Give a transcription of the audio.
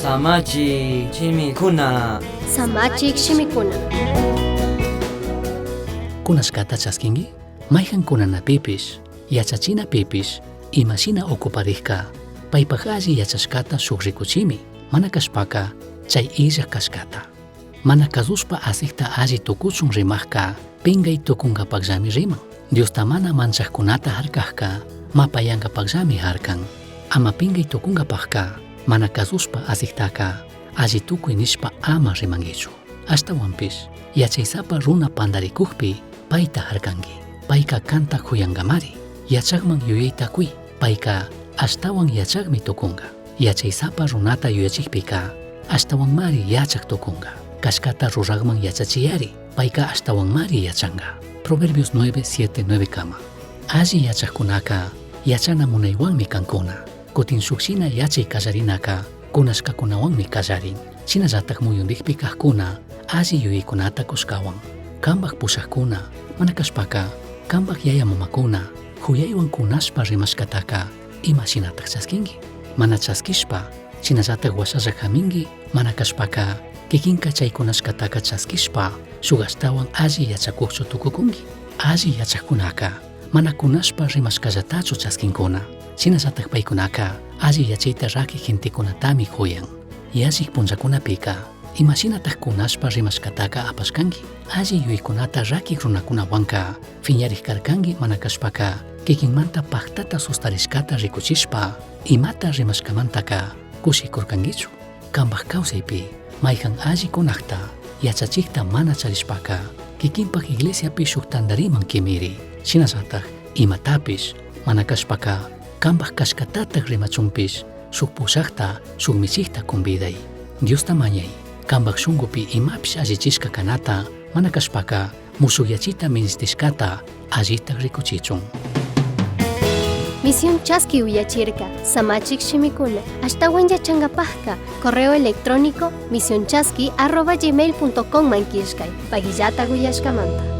Samachik shimikuna. Samachik shimikuna. Kunashkata chaskinki? Mayhan kunanapipish, yachachinapipish, imashina ocuparijka, paypaj alli yachashkata shuk rikuchimi, mana kashpaka chay illaj kashkata. Mana kazushpa asikta alli tukuchun rimajka, pingay tukunkapakllami riman. Diosta mana manchajkunata harkajka, mapayankapakllami harkan. Ama pingay tukunkapajka, mana kazushpa asiktaka, alli tukuy nishpa ama rimankichu. Ashtawanpish, yachaysapa runa pandarikukpi, payta harkanki. Payka kanta huyankamari. Yachakman yuyayta quy, payka ashtawan yachakmi tukunka. Yachaysapa runata yuyachikpika, ashtawanmari yachak tukunka. Kashkata rurakman yachachiyari, payka ashtawanmari yachanka. Proverbios 9, 7, 9 kama. Alli yachakkunaka, yachana munaywanmi kankuna. Kutin shukshina yachay kallarinaka, kunashkakunawanmi kallarin. Shinallatak muyundikpi kajkuna, alli yuyaykunata kushkawan. Kambaj pushakuna, mana kashpaka, kambaj yaya mamakuna, huyaywan kunashpa rimashkataka, ima shinatak chaskinki? Mana chaskishpa, shinallatak washalla haminki, mana kashpaka, kikinka chay kunashkataka chaskishpa, shuk ashtawan alli yachakukchu tukukunki. Alli yachakkunaka, mana kunashpa rimashkallatachu chaskinkuna. Shinallatak paykunaka, alli yachayta rakik gentekunatami huyan. Yallik punllakunapika, imashinatak kunashpa rimashkataka apashkanki? Alli yuyaykunata rakik runakunawanka, fiñarik karkanki mana kashpaka, kikinmanta paktata sustarishkata rikuchishpa, imata rimashkamantaka kushikurkankichu? Kambaj kawsaypi, mayhan alli kunakta, yachachikta mana charishpaka, kikinpak iglesiapi shuk tantariman kimiri. Shinallatak imatapish, mana kashpaka, kambaj kashkatatak rimachunpish, shuk pushakta, shuk michikta conviday. Diosta mañay, kambaj shunkupi imapish allichishka kanata, mana kashpaka, mushukyachita ministishkata allitak rikuchichun. Misión Chaski uyachirka, Samachik shimikuna, ashtawan yachankapajka, correo electrónico misionchaski@gmail.com man killkay, pagillata uyashkamanta.